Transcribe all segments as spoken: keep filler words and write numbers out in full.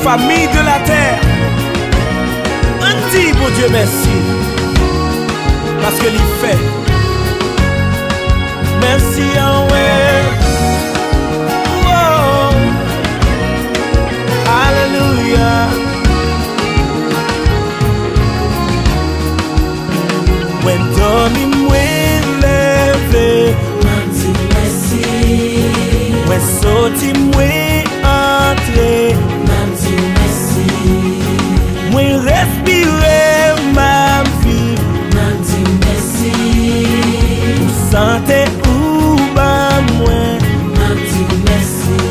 Famille de la terre, ann di Bondye mèsi, paske li fè. Mèsi anwe. Oh, alelouya. Mwen dòmi, mwen leve, m ap di mèsi. Mwen soti, mwen antre, m ap di mèsi. Mwen respire, m ap viv, m ap di mèsi. Pou sante ou ban mwen, m ap di mèsi.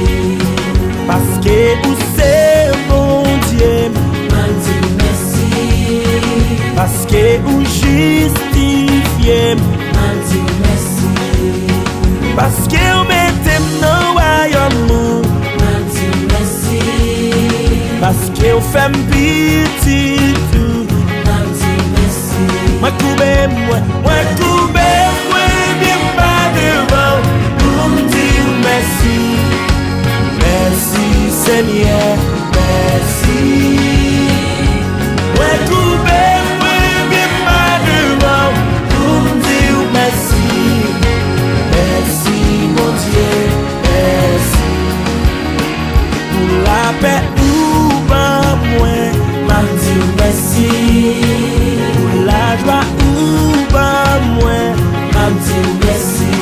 Paske ou se Bondye m, m ap di mèsi. Paske ou jistifye m, m ap di mèsi. Paske ou mete m nan wayòm ou, m ap di mèsi. Paske ou fè m pitit ou, m ap di mèsi. Mwen koube mwen, mwen koube mwen byen ba devan w pou m di w mèsi. Mèsi, Senyè, mèsi. Mwen koube mwen byen ba devan w pou m di w mèsi. Mèsi, Bondye, mèsi. Pou lapè ou ban mwen, m ap di w mèsi. Pou lajwa ou ban mwen, m ap di w mèsi.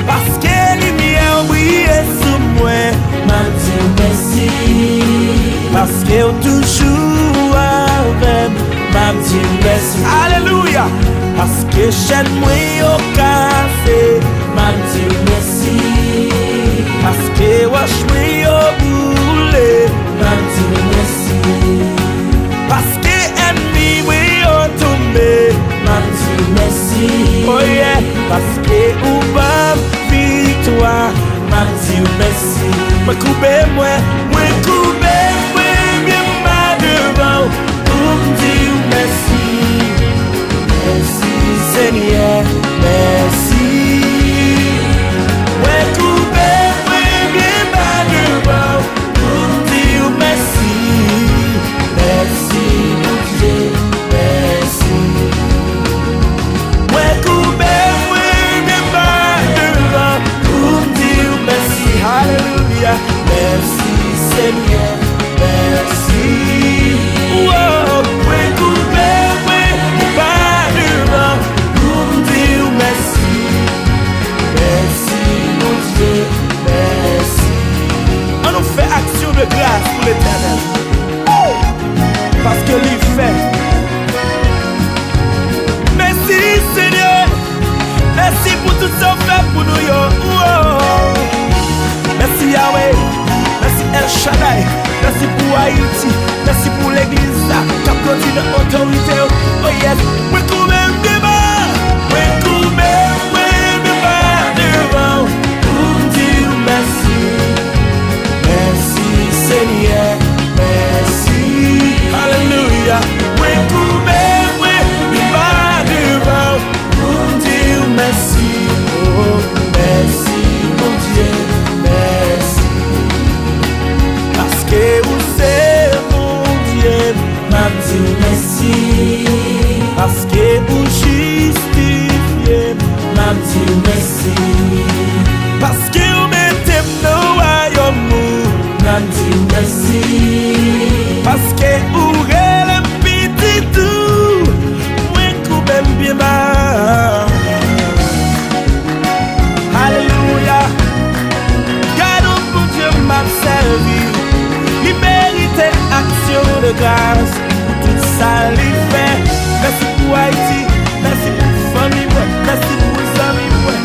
Paske limyè w briye sou mwen, m ap di w mèsi. Paske w toujou avè m, m ap di w mèsi. Alelouya! Paske chèn mwen yo kase, m ap di w mèsi. Paske wòch mwen yo boule, m ap di w mèsi. Paske ènmi mwen yo tonbe, m ap di w mèsi. Oh yeah, paske ou ban m viktwa, m ap di w mèsi. Mwen koube mwen, mwen koube mwen byen ba devan w pou m di w mèsi. Mèsi, Senyè, mèsi. Mwen koube mwen byen ba devan w pou m di w mèsi. Mèsi, Bondye, mèsi. Mwen koube mwen byen ba devan w pou m di w mèsi. Alelouya. Mèsi, Senyè, mèsi. Oh, mwen koube mwen byen ba devan w pou m di w mèsi. Mèsi, Bondye, mèsi. Ann nou fè aksyon de gras pou Letènèl. Oh! Paske li fè. Mèsi, Senyè. Mèsi pou tout sa w fè pou nou yo. Oh! Mèsi, Yahweh. Mèsi, El Shaddai. Mèsi pou Ayiti. Mèsi pou legliz la k ap grandi nan otorite w. Oh yes, mwen koube m byen ba. Mwen koube mwen byen ba devan w pou m di w mèsi. Mèsi, Senyè, mèsi. Alelouya. Mwen koube mwen byen ba devan w pou m di w mèsi. Oh, mèsi, Bondye, mèsi. Paske ou se Bondye m, m ap di w mèsi. Paske ou jistifye m, m ap di w mèsi. Paske ou mete m nan wayòm ou, m ap di w mèsi. Paske ou rele m pitit ou, mwen koube m byen ba. Alelouya. Gade yon Bondye m ap sèvi. Li merite aksyon de gras pou tout sa li fè. Mèsi pou Ayiti. Mèsi pou fanmi mwen. Mèsi pou zanmi mwen.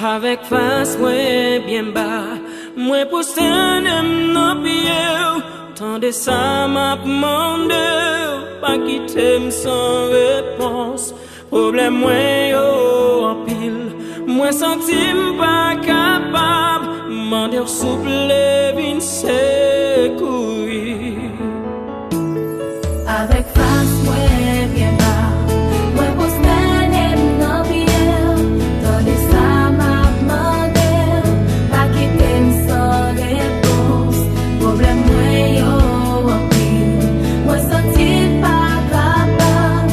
Avèk fas mwen byen ba, mwen pwostène m nan pye w. Tande sa m ap mande w, pa kite m san repons. Pwoblèm mwen yo anpil, mwen santi m pa kapab. Mande w souple vin sekouri. Avèk fas mwen byen ba, mwen pwostène m nan pye w. Tande sa m ap mande w, pa kite m san repons. Pwoblèm mwen yo anpil, mwen santi m pa kapab.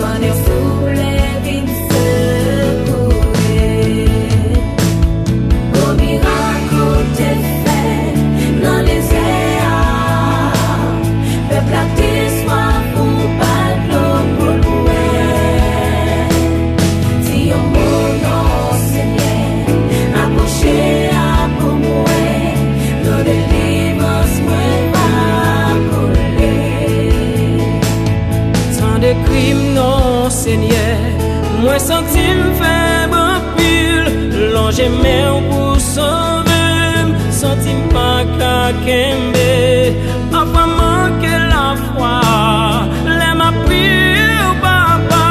Mande w souple vin sekouri. Gwo mirak ou te fè nan dezè a. Pèp la te swaf, ou ba l dlo pou l bwè. Di yon mo non, Senyè, apwoche a pou mwen. Dlo delivrans mwen va koule. Tande kri m non, Senyè, mwen santi m fèb anpil. Lonje men w pou sove m, santi m pa ka kenbe. Pafwa m manke lafwa lè m ap priye w, Papa.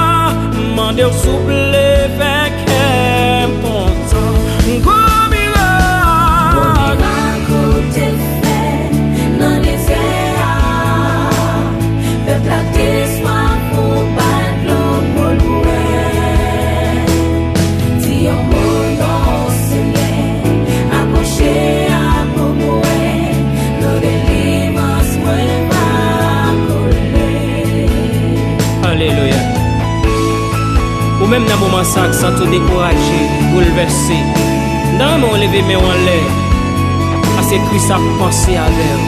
Mande w souple fè kè m kontan. Gwo mirak. Gwo mirak ou te fè nan dezè a. Pèp la te swaf, ou ba l dlo pou l bwè. Di yon mo non, Senyè, apwoche a pou mwen. Dlo delivrans mwen va koule. Alelouya. Ou menm nan moman sa k santi w dekouraje, boulvèse, m ta renmen w leve men w anlè, paske Kris ap panse avè w.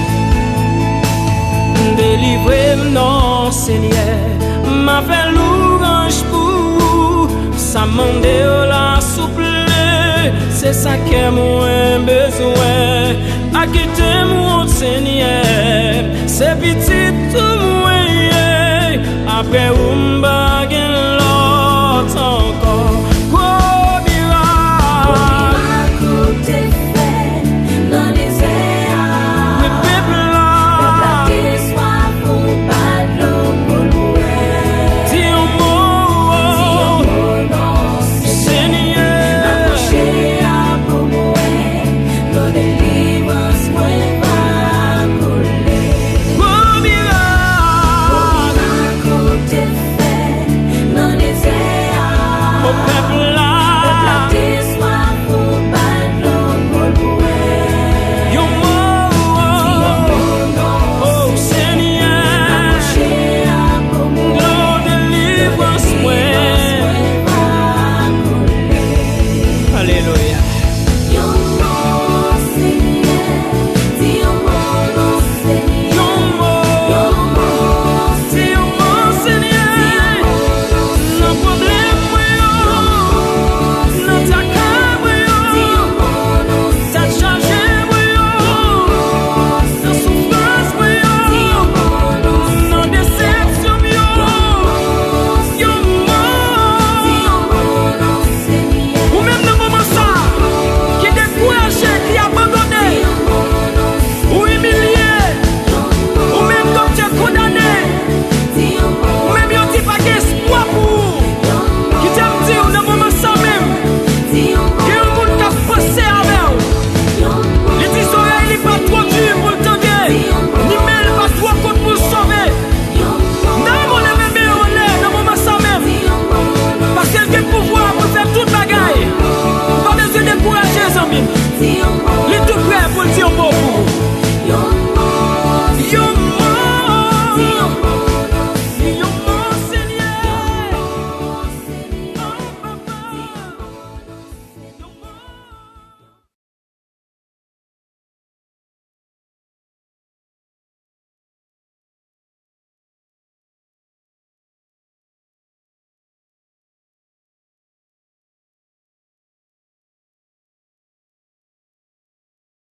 Delivre m non, Senyè, m a fè louwanj pou ou. Sa m mande w la, souple, se sa kè mwen bezwen. Pa kite m wont, Senyè, se pitit ou mwen ye. Apre ou, m